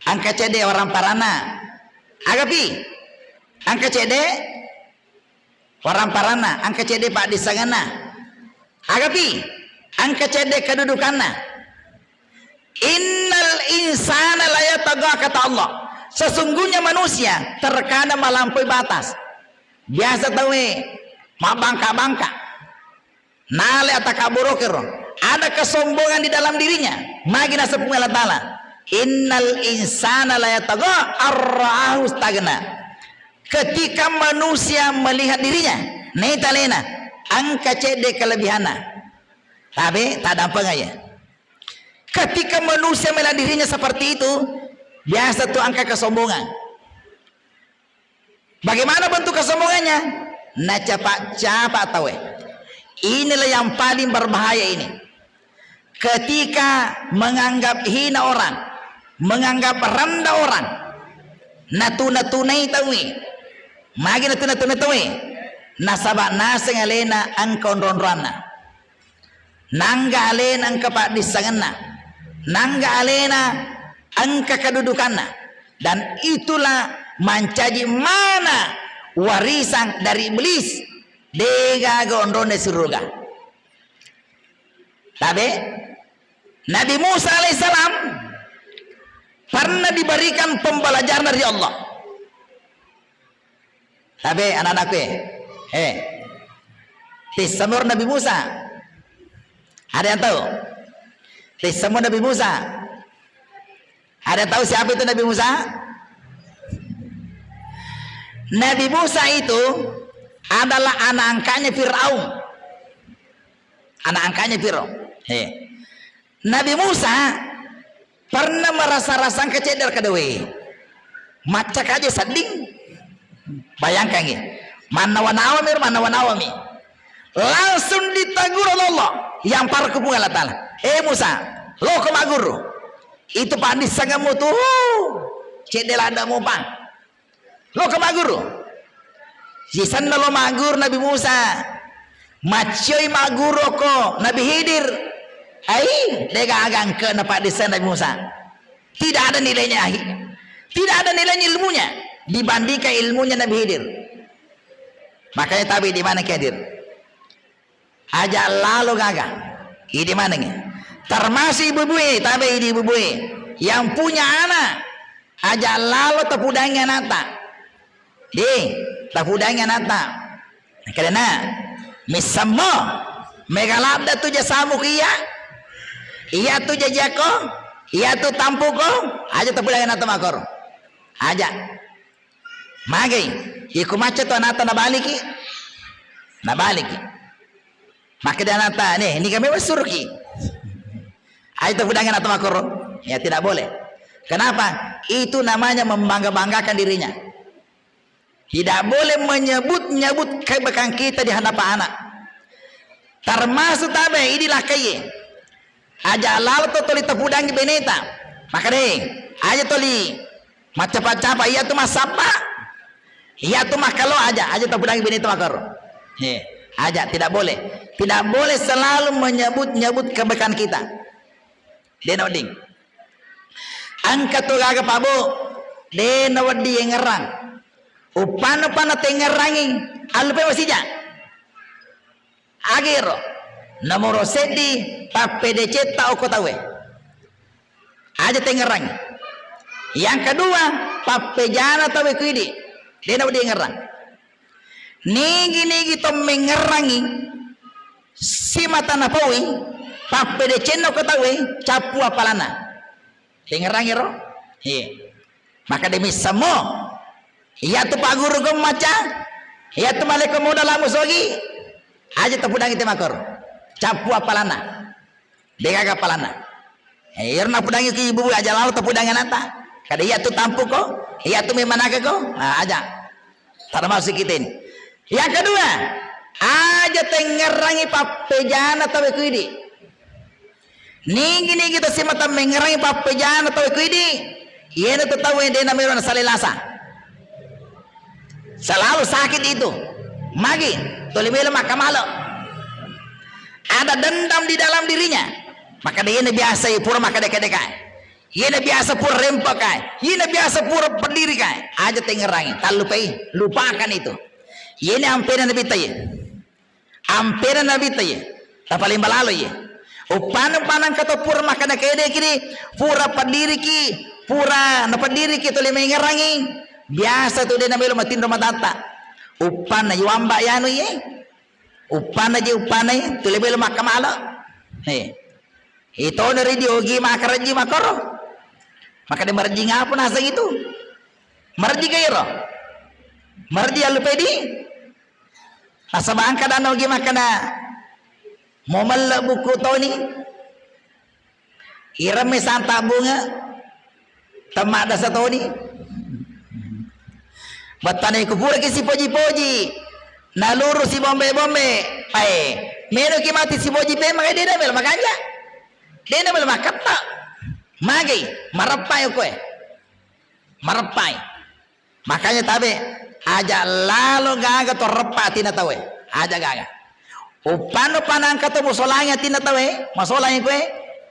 Engka cedde waramparanna. Agapi? Engka cedde waramparanna, engka cedde paddissengenna. Agapi? Engka cedde kedudukanna. Innal insana layatagha, kata Allah. Sesungguhnya manusia terkadang melampaui batas. Biasa tauwe mabbangka-bangka. Nale atakabborokero. Ada kesombongan di dalam dirinya. Magi naseng Puang Allah Ta'ala, "Innal insana layatagha arra'ahu stagna." Ketika manusia melihat dirinya, naita alena, engka cedde kelebihanna. Tabe, tadampengeng ya. Ketika manusia melihat dirinya seperti itu, biasa tu engka kesombongan. Bagaimana bentuk kesombongannya? Nacapa-capa tauwe. Inilah yang paling berbahaya ini. Ketika menganggap hina orang, menganggap rendah orang, natuna-tunai tauwe. Magi natuna-tunai tauwe? Nasaba naseng alena engka onro-onroanna. Nangga alena engka paddissengenna, nangga alena engka kedudukanna, dan itulah mancaji mana warisan dari iblis, degaga onronna suruga. Tabe, Nabi Musa alaihissalam pernah diberikan pembelajaran dari Allah. Tabe, anak-anakku, eh. Eh. Tissemo Nabi Musa. Ada yang tahu? Tissemo Nabi Musa. Ada yang tahu siapa itu Nabi Musa? Nabi Musa itu adalah anak angkatnya Firaun. Anak angkatnya Firaun. Eh. Nabi Musa pernah merasa-rasa engka cedde, kada we. Macca kaje sedding. Bayangkangi. Mannawa-nawami, mannawa-nawami. Langsung ditegur oleh Allah. Yang para kupung Allah Ta'ala. Eh Musa, loko maguru. Itu paddissengemmu tu. Cedde ladde mupa. Loko maguru. Sisenna lo maguru Nabi Musa. Maccioi maguru ko Nabi Khidir. Ai, degaga engkana paddisseng Nabi Musa. Tidak ada nilainya, akhi. Tidak ada nilainya ilmunya dibandingkan ilmunya Nabi Khidir. Makanya tabe di mana Khidir. Aja lalo gaga. Idi manengngi. Termasuk ibu-ibue, tabe idi ibu-ibue. Yang punya anak, aja lalo tapudangi anatta. Di, tapudangi anatta. Karena misammo, mega ladde tu jasamu ku iya. Iya tu jajiako, iya tu tampuko, aja tapudangi anatta makoro. Aja. Magai, iko macca tu anatta nabaliki, nabaliki. Makkeda anatta, "Nih, ini kami suruki." Ayo tapudangi anatta makoro. Ya, tidak boleh. Kenapa? Itu namanya membangga-banggakan dirinya. Tidak boleh menyebut-nyebut kebaikan kita di hadapan anak. Termasuk tabe, idi lakkaie. Aja lalo to toli tapudangi beneta. Maka deh, aja toli maccapa-capa, iya tu massappa, iya tu makkalo, aja, aja tapudangi beneta makoro. He, aja, tidak boleh. Tidak boleh selalu menyebut-nyebut kebaikan kita. De nawedding. Engka to gaga pabo, de nawedding yengngerang. Uppanna-panna tengngerangi, allupai masija. Agero, nomoro seddi, pappedecetta okko tauwe. Aja tengngerangi. Yang kedua, pappejana tauwe ku idi. De nawedding yengngerang. Nigi-nigi to mengngerangi, simata napaui, pappedecenna okko tauwe, cappu appalanna. Tengngerangi ro? Iya. Maka demi semua, iya tu paguru ko maca, iya tu maleko modal lamu sogi, aja tapudangi te makoro. Cappu appalanna. Degaga appalanna. Eh, iyaro napudangi ki ibu aja lalo tapudangi anatta. Kada iya tu tampuko, iya tu memanakako, nah, aja. Termasuk kita ini. Yang kedua, aja tengngerangi pappejana tauwe ku idi. Nigi-nigi to simata mengngerangi pappejana tauwe ku idi, iyena tu tauwe de namero nasalelasa. Selalu sakit itu. Magi, tuli melo makkamalo. Ada dendam di dalam dirinya. Maka de iyena biasa pura makkadeka-deka. Iyena biasa pura rempa kai. Iyena biasa pura pediri kai. Aja tengngerangi, tallupai, lupakan itu. Iyena ampena Nabitta iye. Ampena Nabitta iye. Tapaling balalo iye. Uppaneng-paneng kato pura makkada kedeki, pura peddiriki, pura napeddiriki tuli mengngerangi. Biasa tu de namelo matinro matatta. Uppanna iwamba yanu iye. Uppanna je, uppanna iye, tuli melo makkamalo. He. Itona ri diogi makarejji makoro. Makkada marejji ngapa naseng itu? Marejji gairo? Marejji allu pedi? Nasaba engka danna ugi makkeda, momelle buku toni, iremme santa bunge, temmaddasa toni. Bettana iku puraki sipoji-poji, naluru sibombe-bombe, pae, menuki mati sipoji pemeng, de namelo makanja. De namelo makketta. Magai, mareppai koe. Mareppai. Makanya tabe, aja lalo gaga to reppa atinna tauwe. Aja gaga. Uppannu panangka to musolangi atinna tauwe, masolangi koe,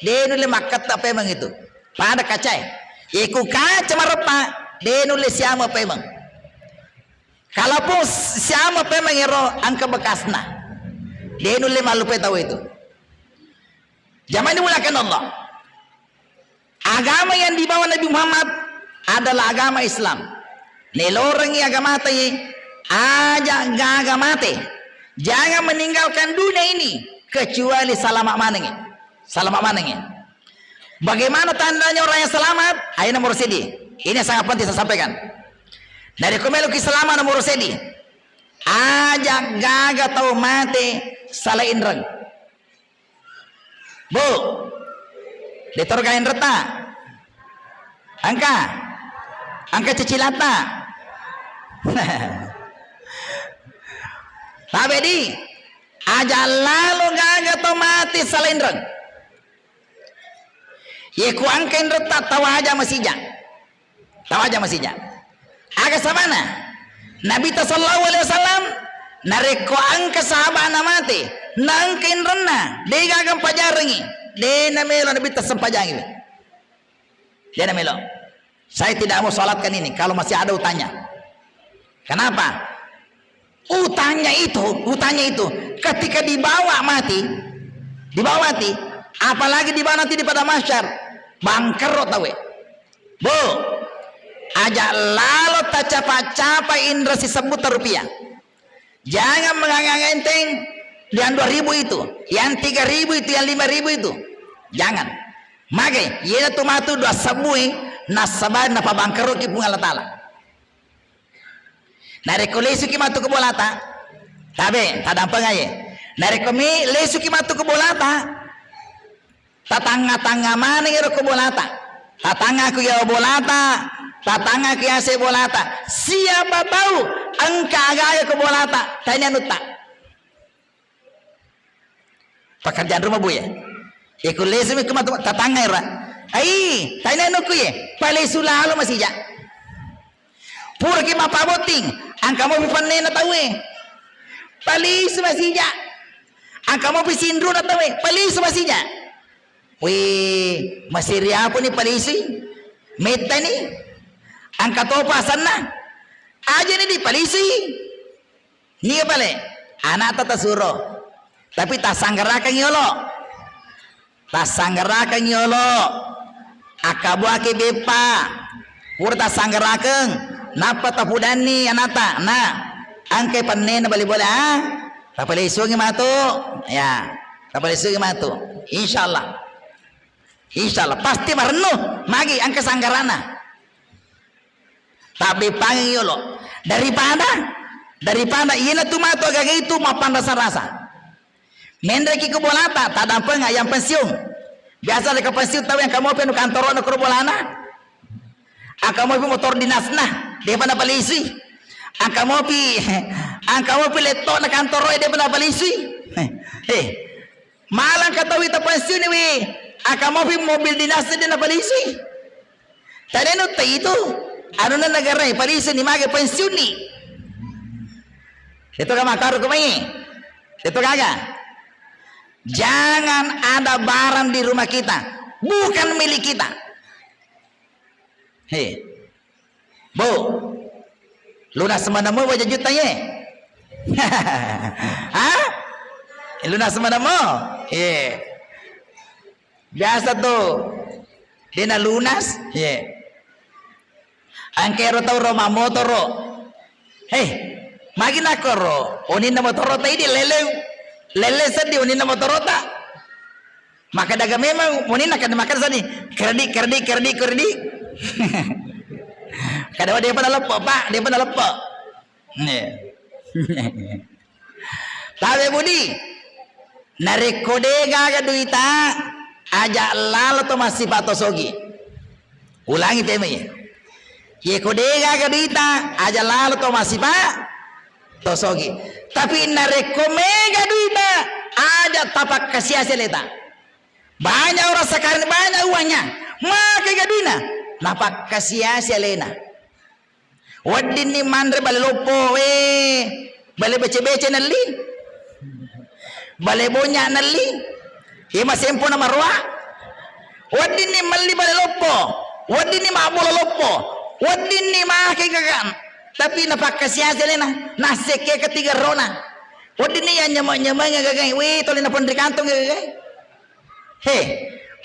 de nulle makketta pemeng itu. Pada kacae. Iku kaca mareppa, de nulle siama pemeng. Kalaupun siama pemeng ero engka bekasna. De nulle mallupai tauwe itu. Jamaah dimulakan Allah. Agama yang dibawa Nabi Muhammad adalah agama Islam. Nelorengi agamata ye, aja gaga mate. Jangan meninggalkan dunia ini kecuali salama manengi. Salama manengi. Bagaimana tandanya orang yang selamat? Ayo nomor sedi. Ini sangat penting saya sampaikan. Dari komeloki selama nomor sedi. Aja gaga tau mate sala inreng. Bu, de toro gaga inretta? Engka? Engka cicilatta? Tabe di, aja lalo gaga to mate sala inreng. Ye ku engka inretta tawaja masija. Tawaja masija. Aga sabana? Nabitta sallallahu alaihi wasallam, narekko engka sahabana mate, naengka inrenna, de gaga mpajarengi, de namelo Nabitta sempajangi. De namelo. Saya tidak mau salatkan ini kalau masih ada utangnya. Kenapa? Utangnya itu, utangnya itu, ketika dibawa mati, dibawa mati, apalagi dibawa nanti di padang mahsyar, bangkrut tauwe. Bu, aja lalo tacapa-capa inreng sisebbu rupiah. Jangan menganga-anga enteng yang dua ribu itu, yang tiga ribu itu, yang lima ribu itu. Jangan. Magai, yena tu matu dua sebbu e, nasaba napabangkrutki Puang Allah Taala. Narekko lesuki matu ke bolata, tabe, tadampengaye. Narekko mi lesuki matu ke bolata, tatangnga-tangnga maneng ero ke bolata. Tatangnga ku yawa bolata, tatangnga ku yase bolata. Siapa tahu engka aga-aga ke bolata, tanya nutta. Pekerjaan rumah, Bu, ya. Iku lesu mi kematu tatangga ira. Ai, tanya nuku ye, palesu lalo masija. Puraki mapabotting, angka mopi pannena tauwe. Palesu masija. Angka mopi sinruna tauwe, palesu masija. Wih, masiri apa ni palesui? Metta ni. Angka topa asanna. Aja ni dipalesui. Niga pale? Anakta tasuro. Tapi tassanggarakeng yolo. Tassanggarakeng yolo. Akkabuaki beppa. Pura tassanggarakeng. Nappa tapudanni anakta. Nah, angke pennena bali bola, ah? Tapalesungi matu. Ya, tapalesungi matu. Insyaallah. Insyaallah pasti marennu. Magi angka sanggarana. Tabbeppangeng yolo. Daripada, daripada iyana tu matu agaga itu mappanrasa-rasa. Menreki ke bolata, tadampeng ayam pensiun. Biasa deka pensiun tau yang kamu penu kantoro na kuro bolana. Angka mopi motor dinasna, depa napalisui. Angka mopi, angka mopi letto na kantoro depa napalisui. Eh, malang katawi tapensiun wi. Angka mopi mobil dinasna de napalisui. Tadenu taitu, anunna negara e, palisuni mage pensiunni. Itu kan makaru kumai. Itu gaga. Jangan ada barang di rumah kita bukan milik kita. He. Bu. Lunas manemu waja juta ye. Hah? Lunas manemu? Ye. Biasa tuh. Dena lunas, ye. Angkero tau ro mamotoro. Hei, magi nakoro, uninna motoro ta idi lele, lele seddi uninna motoro ta. Maka daga memang uninna kada makan seddi. Kredit, kredit, kredit, kredit. Kada wa depa naleppo, Pak, depa naleppo. Nih. Tabe Budi, narekko de gaga duita, aja lalo to massipa to sogi. Ulangi teme ye. Ye ko de gaga duita, aja lalo to massipa to sogi. Tapi narekko mega duita, aja tapakkasiasi aleta. Banyak orang sekarang, banyak uangnya, make gaduina, napakkasiasi alena. Weddinni manre bale loppo, we, bale bece-bece nelli, bale bonya nelli, ye masempo na maroa. Weddinni melli bale loppo, weddinni mabbola loppo, weddinni make gagan, tapi napakkasiasi alena, nassekke ketiga rona. Weddinni yang nyameng-nyameng gagai, we, tole napenri kantong gagai. He,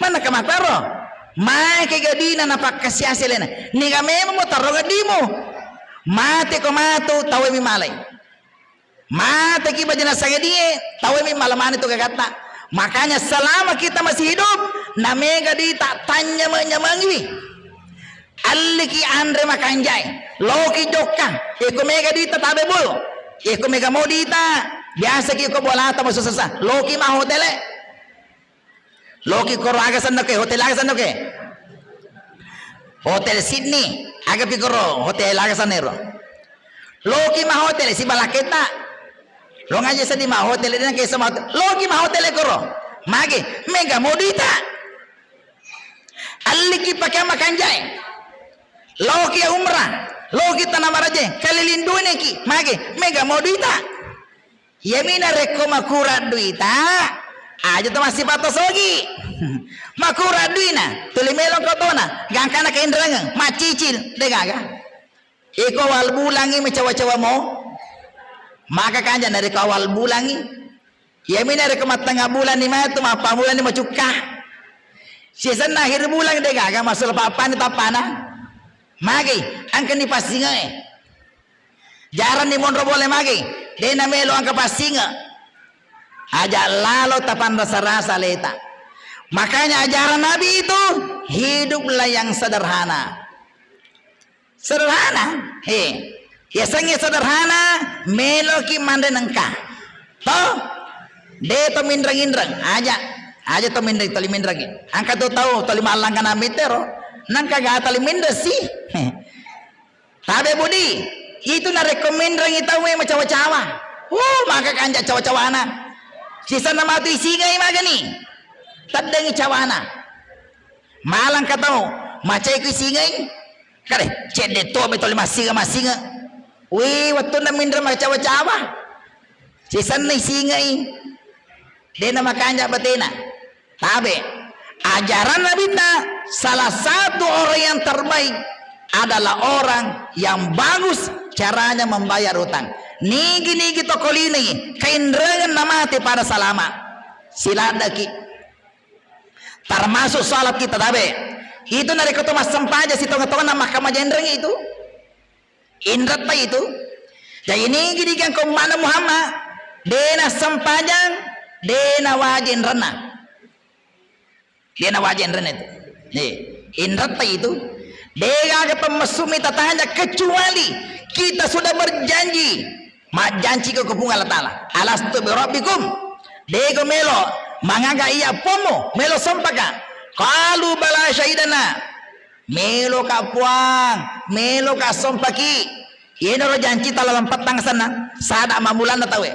manna kamattaro? Make gadina napakkasiasi alena. Niga memang mo taro gadimu. Mate ko matu, tawemi malai. Mate ki bajana sagadie, tawemi malamani tu gagatta. Makanya selama kita masih hidup, namega dita tanyameng-nyamengiwi. Alliki anre makanjai, loki jokka, iko mega dita tabe bulu, iko mega mo dita, biasa ki ko bolata masusasa, loki ma hotele. Loki koro aga senna ke, hotel aga senna ke? Hotel Sydney, aga pi koro hotel aga senna ero? Loki ma hotel si balaketa. Lo ngaji sedih ma hotel, dia ke sama hotel. Loki ma hotel koro. Mage, mega mo duita. Alliki pakai makanjai. Loki umrah, loki tanah maraje, keliling dunia ki. Mage, mega mo duita. Iyami narekko makurang duita, aja to massipato sogi. Makurang duina, tuli melo ko tona, gangkana kainrengeng, macicil, de gaga. Iko awal bulangi macawa-cawa mo, maka kanja narekko awal bulangi. Iyami narekko mattengnga bulanni matu, mappammulani macukka. Sisenna akhir bulan de gaga, masuk pappani tappana. Magi, angkani passinge. Jaranni monro bola magi, de namelo angka passinge. Aja lalo tapanrasa-rasa aleta. Makanya ajaran Nabi itu, hiduplah yang sederhana. Sederhana, he. Yasengnge sederhana, meloki manre nengka. To? De to minreng-inreng, aja. Aja to minreng, toli minreng. Angka tu tau, toli mallangka namittero. Nengka ga toli minreng si. He. Tabe Budi, itu narekko minrengi tauwe macawa-cawa. Uh, maka kanja cawa-cawana. Sisenna matu isingai magani. Teddengi cawana. Malangka tau, macai ku isingai. Kare, cedde to be toli massinga-massinga. Wi, wettunna minreng macawa-cawa. Sisenna isingai. Dena makanja batena. Tabe. Ajaran Nabitta, salah satu orang yang terbaik adalah orang yang bagus caranya membayar utang. Nigi-nigi toko lini, kainrengen namate pada salama. Siladdaki. Termasuk salat kita tabe. Itu narekko to massempajang sitonga-tongana makkamaja inreng itu. Inretta itu. Jadi nigi-nigi engka ummana Muhammad, dena sempajang, dena wajib inrenna. Dena wajib inrenna itu. Nih, inretta itu. Degaga pemmessumi tatanya kecuali kita sudah berjanji. Majjanci ko Puang Allah Ta'ala. Alastu bi rabbikum. Dego melo mangaga iya pommu, melo sompaka. Qalu bala syahidana. Meloka Puang, meloka sompaki. Yenaro janci tala lempettang senna, sada mammulanna tawe.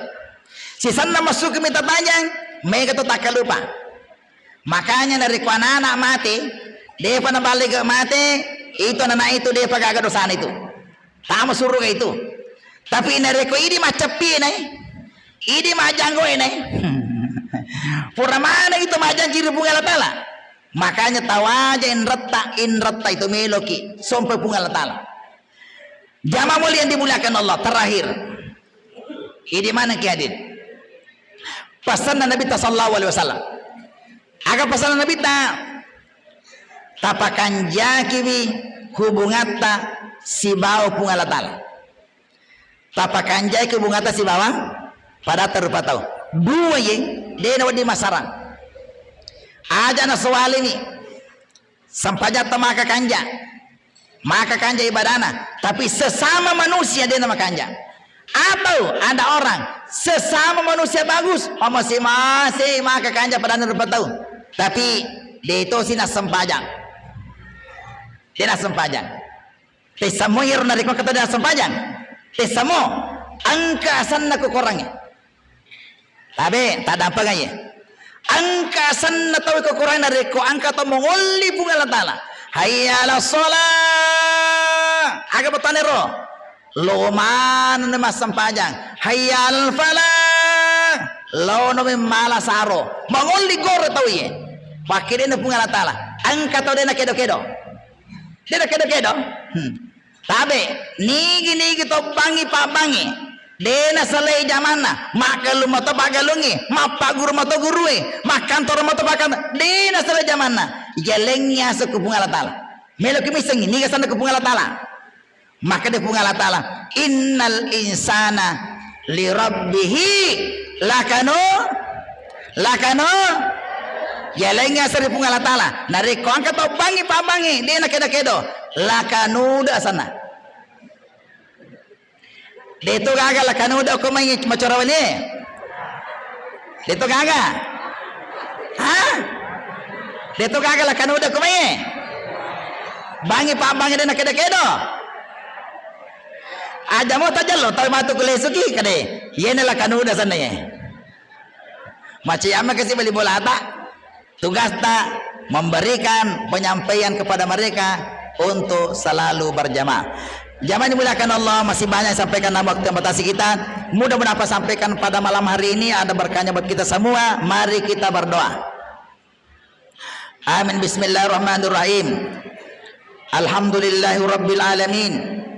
Sisenna massuki mita tajang, mega to takkalupa. Makanya narekko anak-anak mate, depa naballe ga mate, itu anak itu depa gaga dosana itu. Tama suruga itu. Tapi narekko idi macceppi nai, idi majanggo nai. Pura mana itu majanci ri Puang Allah Ta'ala. Makanya tawaja inretta, inretta itu meloki sompa Puang Allah Ta'ala. Jamaah mulia yang dimuliakan Allah, terakhir. Idi mana ki adin? Pasanna Nabi ta sallallahu alaihi wasallam. Aga pasanna Nabi ta? Tapakanjakiwi hubungatta sibawa Puang Allah Ta'ala. Tapakanjaki hubungatta sibawa padatta rupa tau. Dua ye, dena wedding masarang. Aja nasowalini. Sempajatta maka kanja. Maka kanja ibadana. Tapi sesama manusia dena makanja. Atau ada orang sesama manusia bagus, oh, masing-masing maka kanja pada rupa tau. Tapi de tosi nassempajang. De nassempajang. Tessamo iyaro narekko engka tau de nassempajang. Tessamo engka asenna ko korangnge. Tabe, taddampengeng ye. Engka asenna tau ko korangnge narekko engka tau mangolli Puang Allah Taala. Hayya 'alas shalah. Aga bettuanna ro? Lo manenni massempajang. Hayya 'alal falah. Laono memmala saro. Mangolli goro tau ye. Pakkedena Puang Allah Taala. Engka tau de nakedo-kedo. De nakedo-kedo. Hmm. Tabe, nigi-nigi tobbangngi pabbangngi. De nasalai jamanna. Maggalung mato paggalungngi. Mappaguru mato gurue. Makkantoro mato pakkanto. De nasalai jamanna. Yalengngi aseng ku Puang Allah Taala. Meloki missengngi, niga asenna ku Puang Allah Taala. Makkeda Puang Allah Taala, "Innal insana li rabbihi lakanu-, lakanu-," yalengngi aseng ri Puang Allah Taala. Narekko engka tobbangngi pabbangngi, de nakedo-kedo, lakanuda asenna. De to gaga lakanuda ko mai macorawani. De to gaga. Ha? De to gaga lakanuda ko mai. Bangngi pabbangngi de nakedo-kedo. Aja mo tajello tau matu kulesuki kade. Yene lakanuda asenna ye. Macam apa kasi bali bolata? Tugasta memberikan penyampaian kepada mereka untuk selalu berjamaah. Jamaah yang dimuliakan Allah, masih banyak yang sampaikan dalam waktu yang batasi kita. Mudah-mudahan apa sampaikan pada malam hari ini ada berkahnya buat kita semua. Mari kita berdoa. Amin. Bismillahirrahmanirrahim. Alhamdulillahi rabbil alamin.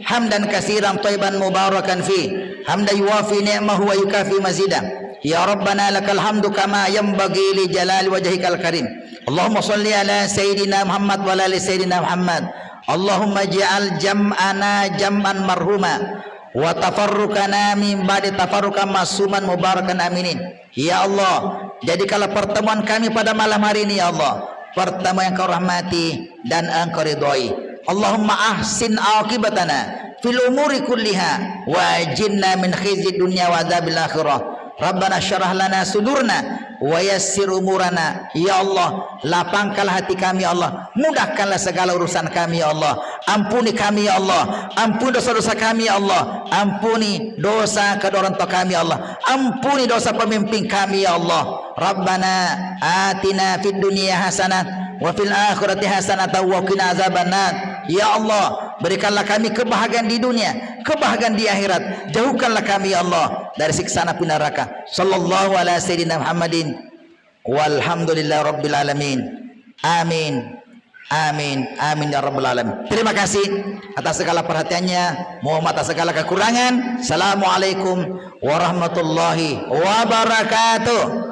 Hamdan katsiran thayyiban mubarakan fi. Hamdan yuwafi ni'mahu wa yukafi mazida. Ya Rabbana lakal hamdu kama yanbaghi li jalali wajhikal karim. Allahumma shalli ala Sayyidina Muhammad wa ala ali Sayyidina Muhammad. Allahumma ja'al jam'ana jam'an marhuma wa tafarruqana min ba'di tafarruqan ma'suman mubarakan aminin. Ya Allah, jadikanlah pertemuan kami pada malam hari ini, ya Allah, pertemuan yang Kau rahmati dan Engkau ridhoi. Allahumma ahsin aqibatana fil umuri kulliha wa ajirna min khizyi dunya wa adzabil akhirah. Rabbana syrah lana sudurna wa yassir umurana. Ya Allah, lapangkanlah hati kami, ya Allah. Mudahkanlah segala urusan kami, ya Allah. Ampuni kami, ya Allah. Ampuni dosa-dosa kami, ya Allah. Ampuni dosa kedua orang tua kami, ya Allah. Ampuni dosa pemimpin kami, ya Allah. Rabbana atina fid dunya hasanah wa fil akhirati hasanah wa qina azabannar. Ya Allah, berikanlah kami kebahagiaan di dunia, kebahagiaan di akhirat. Jauhkanlah kami, ya Allah, dari siksa api neraka. Sallallahu ala sayyidina Muhammadin. Walhamdulillah rabbil alamin. Amin. Amin. Amin ya rabbal alamin. Terima kasih atas segala perhatiannya. Mohon maaf atas segala kekurangan. Assalamualaikum warahmatullahi wabarakatuh.